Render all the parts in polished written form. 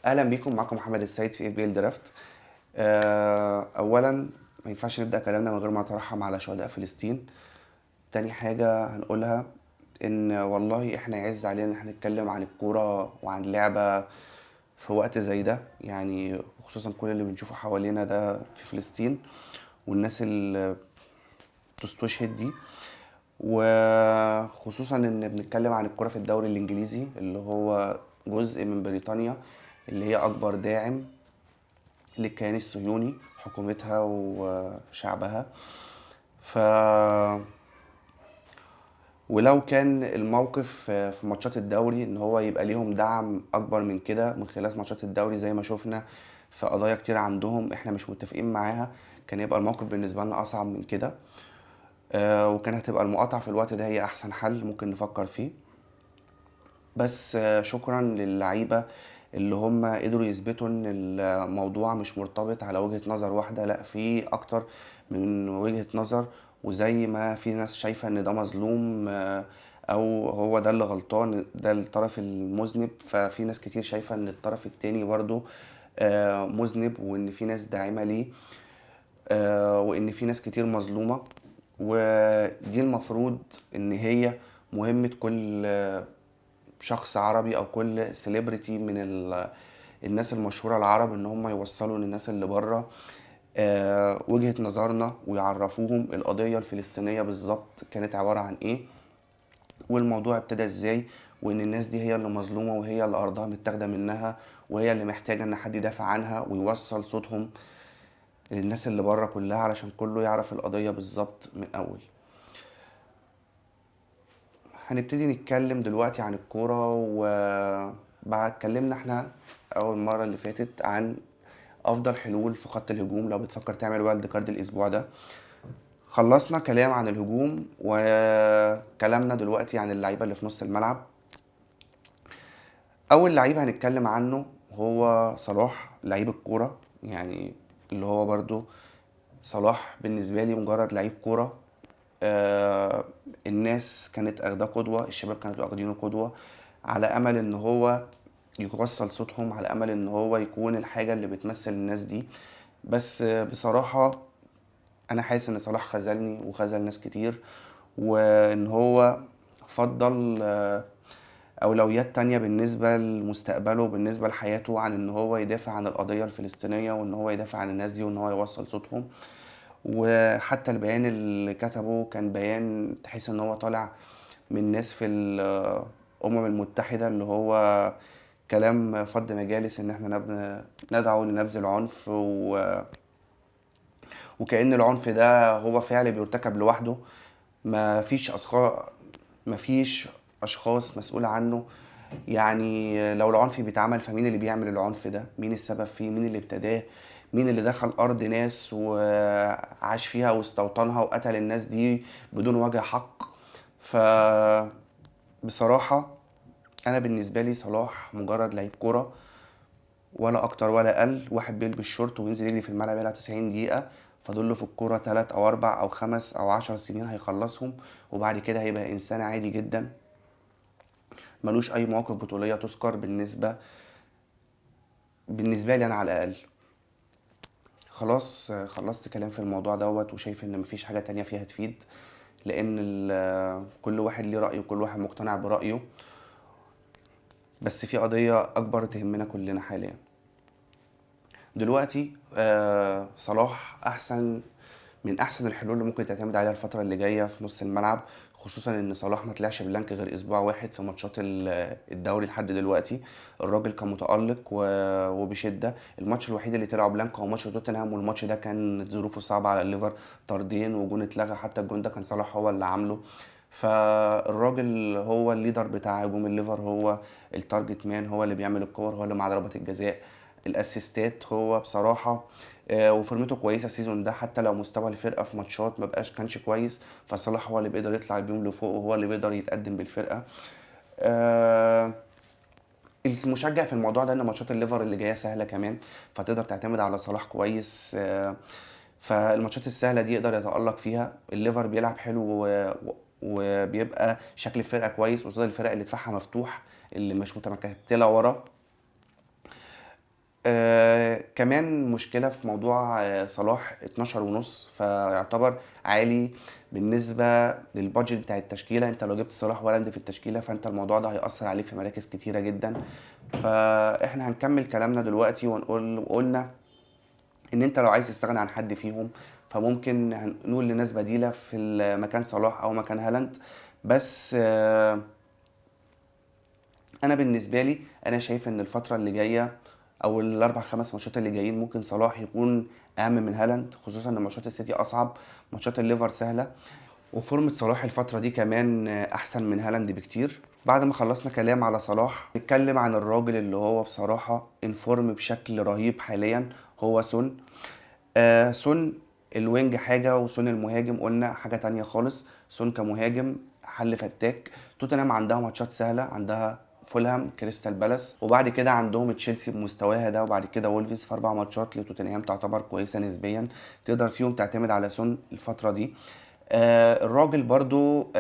اهلا بيكم، معاكم محمد السيد في FPL Draft. اولا ما ينفعش نبدا كلامنا من غير ما نترحم على شهداء فلسطين. تاني حاجة هنقولها ان والله احنا يعز علينا ان احنا نتكلم عن الكورة وعن لعبه في وقت زي ده، يعني خصوصا كل اللي بنشوفه حوالينا ده في فلسطين والناس اللي بتستشهد دي، وخصوصا ان بنتكلم عن الكرة في الدوري الانجليزي اللي هو جزء من بريطانيا اللي هي اكبر داعم للكيان الصهيوني، حكومتها وشعبها. ولو كان الموقف في ماتشات الدوري ان هو يبقى ليهم دعم اكبر من كده من خلال ماتشات الدوري زي ما شفنا في قضايا كتير عندهم احنا مش متفقين معاها، كان يبقى الموقف بالنسبة لنا اصعب من كده. وكان هتبقى المقاطعة في الوقت ده هي احسن حل ممكن نفكر فيه. بس شكرا للعيبة اللي هم قدروا يثبتوا ان الموضوع مش مرتبط على وجهة نظر واحدة، لا في اكتر من وجهة نظر. وزي ما في ناس شايفة ان ده مظلوم، او هو ده اللي غلطان، ده الطرف المذنب، ففي ناس كتير شايفة ان الطرف التاني برضو مذنب، وان في ناس داعمة ليه، وان في ناس كتير مظلومة. ودي المفروض ان هي مهمة كل شخص عربي او كل celebrity من الناس المشهورة العرب، ان هم يوصلوا للناس اللي بره وجهة نظرنا ويعرفوهم القضية الفلسطينية بالظبط كانت عبارة عن ايه، والموضوع ابتدى ازاي، وان الناس دي هي اللي مظلومة وهي اللي ارضها متاخدة منها وهي اللي محتاجة ان حد يدافع عنها ويوصل صوتهم للناس اللي بره كلها علشان كله يعرف القضية بالظبط من اول. هنبتدي نتكلم دلوقتي عن الكورة، وبعد اتكلمنا احنا اول مرة اللي فاتت عن افضل حلول في خط الهجوم لو بتفكر تعمل wild card الاسبوع ده. خلصنا كلام عن الهجوم وكلامنا دلوقتي عن اللعيبة اللي في نص الملعب. اول لعيب هنتكلم عنه هو صلاح، لعيب الكورة، يعني اللي هو برضو صلاح بالنسبة لي مجرد لعيب كورة. الناس كانت اخداه قدوة، الشباب كانوا واخدينه قدوة على امل ان هو يوصل صوتهم، على امل ان هو يكون الحاجة اللي بتمثل الناس دي. بس بصراحة انا حاسس ان صلاح خذلني وخذل ناس كتير، وان هو فضل اولويات تانية بالنسبة لمستقبله وبالنسبة لحياته عن ان هو يدافع عن القضية الفلسطينية وان هو يدافع عن الناس دي وان هو يوصل صوتهم. وحتى البيان اللي كتبه كان بيان تحس ان هو طالع من ناس في الامم المتحدة، اللي هو كلام فض مجالس ان احنا ندعو لنبذ العنف، وكأن العنف ده هو فعل بيرتكب لوحده، ما فيش اشخاص مسؤولة عنه. يعني لو العنف بيتعمل فمين اللي بيعمل العنف ده؟ مين السبب فيه؟ مين اللي ابتداه؟ مين اللي دخل ارض ناس وعاش فيها واستوطنها وقتل الناس دي بدون وجه حق؟ ف بصراحة انا بالنسبة لي صلاح مجرد لعيب كورة، ولا اكتر ولا اقل. واحد بيلبس شورت وينزل يجري في الملعب يلعب 90 دقيقة، فاضل له في الكورة 3 او 4 او 5 او 10 سنين هيخلصهم، وبعد كده هيبقى انسان عادي جدا ملوش اي مواقف بطولية تذكر بالنسبة لي انا على الاقل. خلاص خلصت كلام في الموضوع دوت، وشايف ان مفيش حاجة تانية فيها تفيد، لان كل واحد ليه رأيه وكل واحد مقتنع برأيه. بس في قضية اكبر تهمنا كلنا حاليا دلوقتي. صلاح من احسن الحلول اللي ممكن تعتمد عليها الفترة اللي جاية في نص الملعب، خصوصا ان صلاح ما طلعش blank غير اسبوع واحد في ماتشات الدوري لحد دلوقتي. الراجل كان متألق وبشدة. الماتش الوحيد اللي طلع blank هو ماتش توتنهام، والماتش ده كان ظروفه صعبة على الليفر، طردين وجون اتلغى، حتى الجون ده كان صلاح هو اللي عامله. فالراجل هو ال leader بتاع هجوم الليفر، هو ال target man، هو اللي بيعمل الكور، هو اللي مع ضربات الجزاء، الاسيستات. هو بصراحة وفورمته كويسة ال season ده، حتى لو مستوى الفرقة في ماتشات ما بقاش كانش كويس، فصلاح هو اللي بيقدر يطلع بيهم لفوق وهو اللي بيقدر يتقدم بالفرقة. المشجع في الموضوع ده ان ماتشات الليفر اللي جاية سهلة كمان، فتقدر تعتمد على صلاح كويس. فالماتشات السهلة دي يقدر يتألق فيها. الليفر بيلعب حلو وبيبقى شكل الفرقة كويس قصاد الفرق اللي دفاعها مفتوح، اللي مش متمكتله ورا. كمان مشكلة في موضوع صلاح 12.5، فيعتبر عالي بالنسبة لل budget بتاع التشكيلة. انت لو جبت صلاح وهالاند في التشكيلة فانت الموضوع ده هيأثر عليك في مراكز كتيرة جدا. فاحنا هنكمل كلامنا دلوقتي ونقول، قلنا ان انت لو عايز تستغنى عن حد فيهم فممكن نقول لناس بديلة في مكان صلاح او مكان هالاند. بس انا بالنسبة لي انا شايف ان الفترة اللي جاية او الاربع خمس ماتشات اللي جايين ممكن صلاح يكون اهم من هالاند، خصوصا ان ماتشات السيتي اصعب، ماتشات الليفر سهلة، وفورمة صلاح الفترة دي كمان احسن من هالاند بكتير. بعد ما خلصنا كلام على صلاح نتكلم عن الراجل اللي هو بصراحة in form بشكل رهيب حاليا، هو سون. سون ال wing حاجة وسون المهاجم قلنا حاجة تانية خالص. سون كمهاجم حل فتاك. توتنهام عندها ماتشات سهلة، عندها فولهام، كريستال بالاس، وبعد كده عندهم تشيلسي بمستواها ده، وبعد كده وولفز. في 4 ماتشات لتوتنهام تعتبر كويسة نسبيا، تقدر فيهم تعتمد على سون الفترة دي. الراجل برضو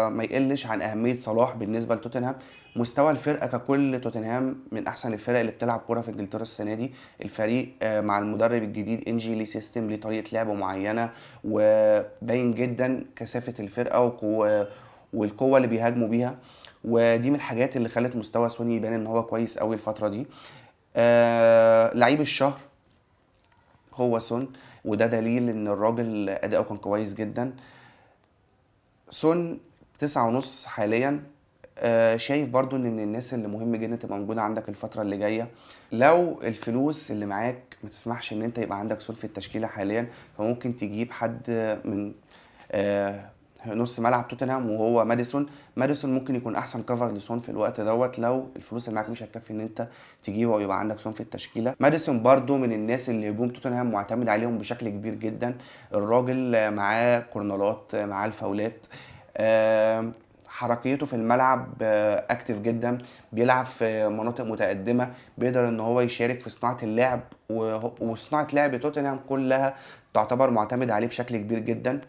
ما يقلش عن أهمية صلاح بالنسبة لتوتنهام. مستوى الفرقة ككل، توتنهام من أحسن الفرق اللي بتلعب كرة في إنجلترا السنة دي. الفريق مع المدرب الجديد إنجي ليه system، ليه طريقة لعب معينة، وباين جدا كثافة الفرقة والقوة اللي بيهاجموا بيها، ودي من الحاجات اللي خلت مستوى سوني يبان إن هو كويس قوي الفترة دي. لعيب الشهر هو سون، وده دليل إن الراجل أداؤه كان كويس جدا. سون 9.5 حاليا. شايف برضو ان من الناس اللي مهم جدا تبقى موجودة عندك الفترة اللي جاية. لو الفلوس اللي معاك ما تسمحش ان انت يبقى عندك سون في التشكيلة حاليا، فممكن تجيب حد من نص ملعب توتنهام وهو ماديسون. ماديسون ممكن يكون احسن cover لسون في الوقت دوت لو الفلوس اللي معاك مش هتكفي ان انت تجيبه ويبقى عندك سون في التشكيلة. ماديسون برضو من الناس اللي هجوم توتنهام معتمد عليهم بشكل كبير جدا. الراجل معاه كورنرات، معاه الفاولات، حركيته في الملعب، active جدا، بيلعب في مناطق متقدمة، بيقدر ان هو يشارك في صناعة اللعب، وصناعة لعب توتنهام كلها تعتبر معتمد عليه بشكل كبير جدا.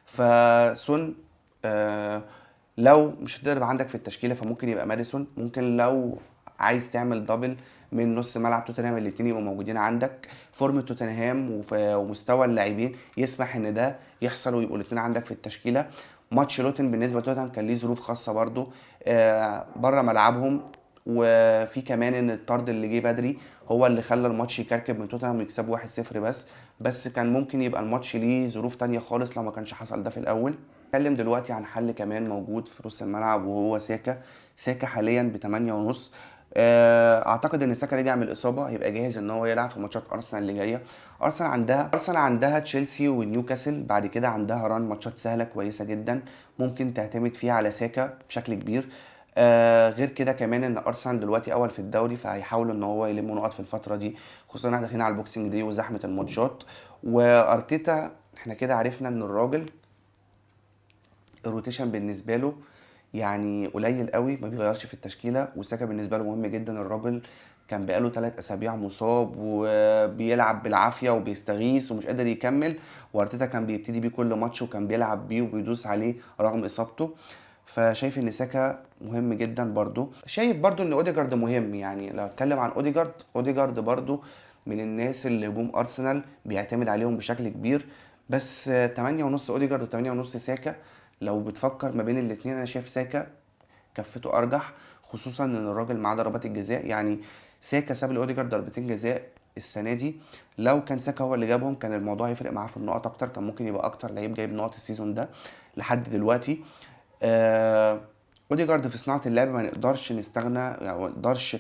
فسون لو مش هتقدر يبقى عندك في التشكيلة فممكن يبقى ماديسون. ممكن لو عايز تعمل double من نص ملعب توتنهام الاتنين يبقوا موجودين عندك. فورمة توتنهام ومستوى اللاعبين يسمح ان ده يحصل ويبقوا الاتنين عندك في التشكيلة. ماتش لوتن بالنسبة لتوتنهام كان ليه ظروف خاصة برضو، بره ملعبهم، وفي كمان ان الطرد اللي جه بدري هو اللي خلى الماتش يكركب من توتنهام ويكسبوا 1-0 بس كان ممكن يبقى الماتش ليه ظروف تانية خالص لو ما كانش حصل ده في الأول. نتكلم دلوقتي عن حل كمان موجود في نص الملعب وهو ساكا. ساكا حاليا بتمانية ونص. اعتقد ان ساكا رجع من الاصابة، هيبقى جاهز ان هو يلعب في ماتشات ارسنال اللي جاية. ارسنال عندها تشيلسي ونيوكاسل، بعد كده عندها run ماتشات سهلة كويسة جدا ممكن تعتمد فيها على ساكا بشكل كبير. غير كده كمان ان ارسنال دلوقتي اول في الدوري، فهيحاولوا ان هو يلموا نقط في الفترة دي، خصوصا ان احنا داخلين على ال Boxing Day وزحمه الماتشات. وارتيتا احنا كده عرفنا ان الراجل ال rotation بالنسبة له قليل قوي، ما بيغيرش في التشكيلة، وساكا بالنسبة له مهم جدا. الراجل كان بقاله 3 اسابيع مصاب وبيلعب بالعافية وبيستغيث ومش قادر يكمل، وارتيتا كان بيبتدي بيه كل ماتش وكان بيلعب بيه وبيدوس عليه رغم اصابته. فشايف ان ساكا مهم جدا. برضو شايف برضو ان اوديجارد مهم. لو اتكلم عن اوديجارد، اوديجارد برضو من الناس اللي هجوم ارسنال بيعتمد عليهم بشكل كبير. بس تمانية ونص اوديجارد وتمانية ونص ساكا، لو بتفكر ما بين الاتنين انا شايف ساكا كفته ارجح، خصوصا ان الراجل معاه ضربات الجزاء. ساكا ساب لاوديجارد ضربتين جزاء السنة دي، لو كان ساكا هو اللي جابهم كان الموضوع هيفرق معاه في النقط اكتر، كان ممكن يبقى اكتر لعيب جايب نقط ال season ده لحد دلوقتي. اوديجارد في صناعة اللعب ما نقدرش نستغنى، يعني ما نقدرش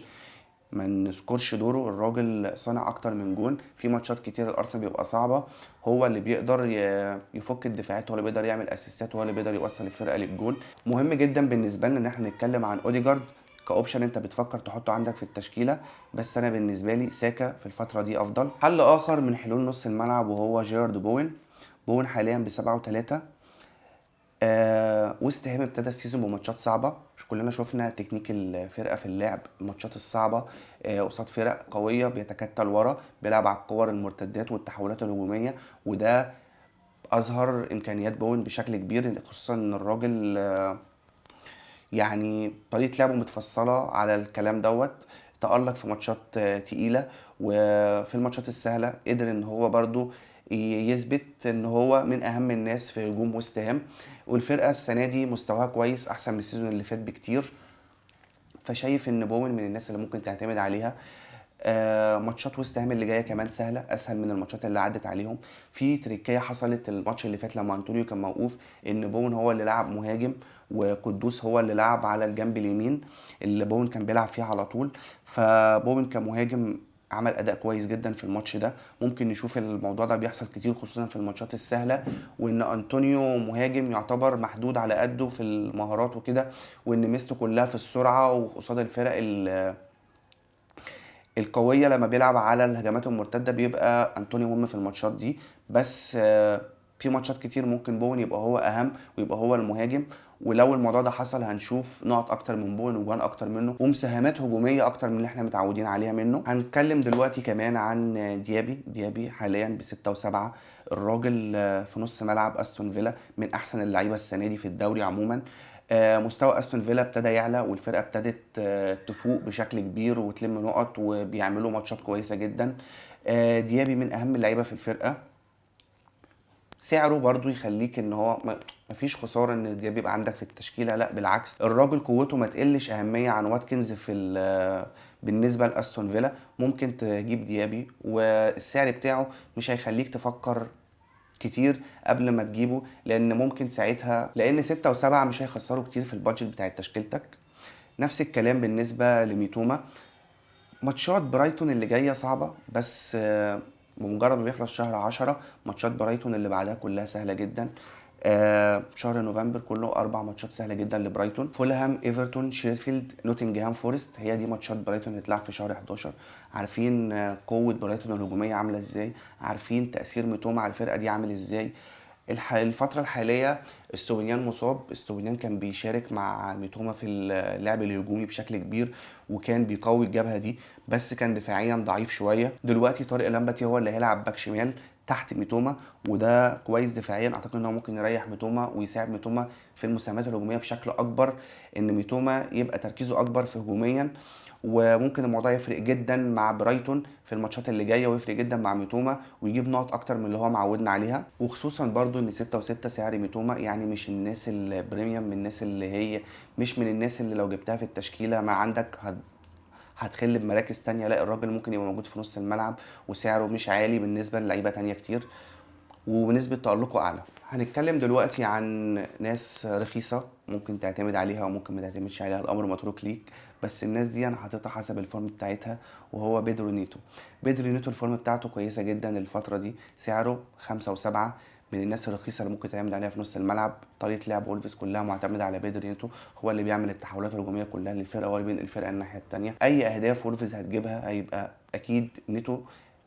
ما نذكرش دوره. الراجل صنع اكتر من جون في ماتشات كتير الارسنال بيبقى صعبة، هو اللي بيقدر يفك الدفاعات، هو اللي بيقدر يعمل اسيستات، هو اللي بيقدر يوصل الفرقة للجون. مهم جدا بالنسبة لنا ان احنا نتكلم عن اوديجارد ك option انت بتفكر تحطه عندك في التشكيلة، بس انا بالنسبة لي ساكا في الفترة دي افضل. حل اخر من حلول نص الملعب وهو جيرارد بوين. بوين حاليا بسبعة وتلاتة. ويست هام ابتدى ال season بماتشات صعبة، مش كلنا شفنا تكنيك الفرقة في اللعب، الماتشات الصعبة، قصاد فرق قوية بيتكتل ورا، بيلعب على الكور المرتدات والتحولات الهجومية، وده أظهر إمكانيات بوين بشكل كبير، خصوصا إن الراجل، طريقة لعبه متفصلة على الكلام دوت، تألق في ماتشات تقيلة، وفي الماتشات السهلة قدر ان هو برضو يثبت ان هو من اهم الناس في هجوم ويست هام. والفرقة السنة دي مستواها كويس، احسن من ال season اللي فات بكتير. فشايف ان بوين من الناس اللي ممكن تعتمد عليها. ماتشات ويست هام اللي جاية كمان سهلة، اسهل من الماتشات اللي عدت عليهم. في تريكايه حصلت الماتش اللي فات لما انطونيو كان موقوف، ان بوين هو اللي لعب مهاجم وقدوس هو اللي لعب على الجنب اليمين اللي بوين كان بيلعب فيه على طول. فبوين كمهاجم عمل اداء كويس جدا في الماتش ده. ممكن نشوف الموضوع ده بيحصل كتير خصوصا في الماتشات السهلة، وان انطونيو مهاجم يعتبر محدود على قده في المهارات وكده، وان ميزته كلها في السرعة وقصاد الفرق القوية لما بيلعب على الهجمات المرتدة بيبقى انطونيو مهم في الماتشات دي. بس في ماتشات كتير ممكن بوين يبقى هو اهم ويبقى هو المهاجم، ولو الموضوع ده حصل هنشوف نقط اكتر من بوين وجوان اكتر منه ومساهمات هجومية اكتر من اللي احنا متعودين عليها منه. هنتكلم دلوقتي كمان عن ديابي. ديابي حاليا ب6 و7، الراجل في نص ملعب استون فيلا من احسن اللعيبة السنة دي في الدوري عموما. مستوى استون فيلا ابتدى يعلى، والفرقة ابتدت تفوق بشكل كبير وتلم نقط وبيعملوا ماتشات كويسة جدا. ديابي من اهم اللعيبة في الفرقة، سعره برضو يخليك ان هو مفيش خسارة ان ديابي يبقى عندك في التشكيلة، لا بالعكس الراجل قوته ما تقلش اهمية عن واتكنز بالنسبة لاستون فيلا. ممكن تجيب ديابي والسعر بتاعه مش هيخليك تفكر كتير قبل ما تجيبه، لان ممكن ساعتها لان 6 و7 مش هيخسروا كتير في ال budget بتاع تشكيلتك. نفس الكلام بالنسبة لميتوما. ماتشات برايتون اللي جاية صعبة، بس بمجرد ما بيخلص شهر 10 ماتشات برايتون اللي بعدها كلها سهلة جدا. شهر نوفمبر كله 4 ماتشات سهلة جدا لبرايتون: فولهام، ايفرتون، شيفيلد، نوتنجهام فورست. هي دي ماتشات برايتون اللي تلعب في شهر 11. عارفين قوة برايتون الهجومية عامله ازاي، عارفين تاثير ميتوما على الفرقة دي عامل ازاي. الفترة الحالية استوبينيان مصاب. استوبينيان كان بيشارك مع ميتوما في اللعب الهجومي بشكل كبير وكان بيقوي الجبهة دي، بس كان دفاعيا ضعيف شوية. دلوقتي طارق لمبتي هو اللي هيلعب باك شمال تحت ميتوما، وده كويس دفاعيا. اعتقد ان هو ممكن يريح ميتوما ويساعد ميتوما في المساهمات الهجومية بشكل اكبر، ان ميتوما يبقى تركيزه اكبر في هجوميا، وممكن الموضوع يفرق جدا مع برايتون في الماتشات اللي جاية، ويفرق جدا مع ميتوما ويجيب نقط اكتر من اللي هو معودنا عليها. وخصوصا برضو ان 6 و6 سعر ميتوما، يعني مش الناس ال premium، من الناس اللي هي مش من الناس اللي لو جبتها في التشكيلة ما عندك هتخل بمراكز تانية. لا، الراجل ممكن يبقى موجود في نص الملعب وسعره مش عالي بالنسبة للعيبة تانية كتير، ونسبة تألقه أعلى. هنتكلم دلوقتي عن ناس رخيصة ممكن تعتمد عليها وممكن ما تعتمدش عليها، الأمر متروك ليك، بس الناس دي أنا حاططها حسب ال form بتاعتها، وهو بيدرو نيتو. بيدرو نيتو ال form بتاعته كويسة جدا الفترة دي، سعره 5 و7، من الناس الرخيصة اللي ممكن تعتمد عليها في نص الملعب. طريقة لعب وولفز كلها معتمدة على بيدرو نيتو، هو اللي بيعمل التحولات الهجومية كلها للفرقة، هو اللي بينقل الفرقة الناحية التانية. أي أهداف وولفز هتجيبها هيبقى أكيد نيتو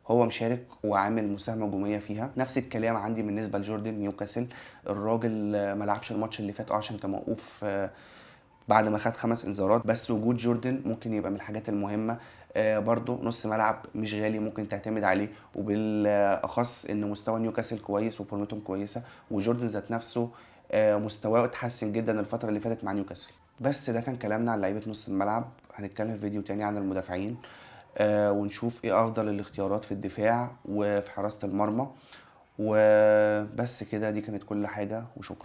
هو مشارك وعامل مساهمة هجومية فيها. نفس الكلام عندي بالنسبة لجوردن نيوكاسل. الراجل ما لعبش الماتش اللي فات عشان كان موقوف بعد ما خد 5 انذارات، بس وجود جوردن ممكن يبقى من الحاجات المهمة. برضو نص ملعب مش غالي ممكن تعتمد عليه، وبالاخص ان مستوى نيوكاسل كويس وفورمتهم كويسة، وجوردن ذات نفسه مستواه اتحسن جدا الفترة اللي فاتت مع نيوكاسل. بس ده كان كلامنا عن لعيبة نص الملعب. هنتكلم في فيديو تاني عن المدافعين، ونشوف ايه افضل الاختيارات في الدفاع وفي حراسة المرمى. وبس كده، دي كانت كل حاجة، وشكرا.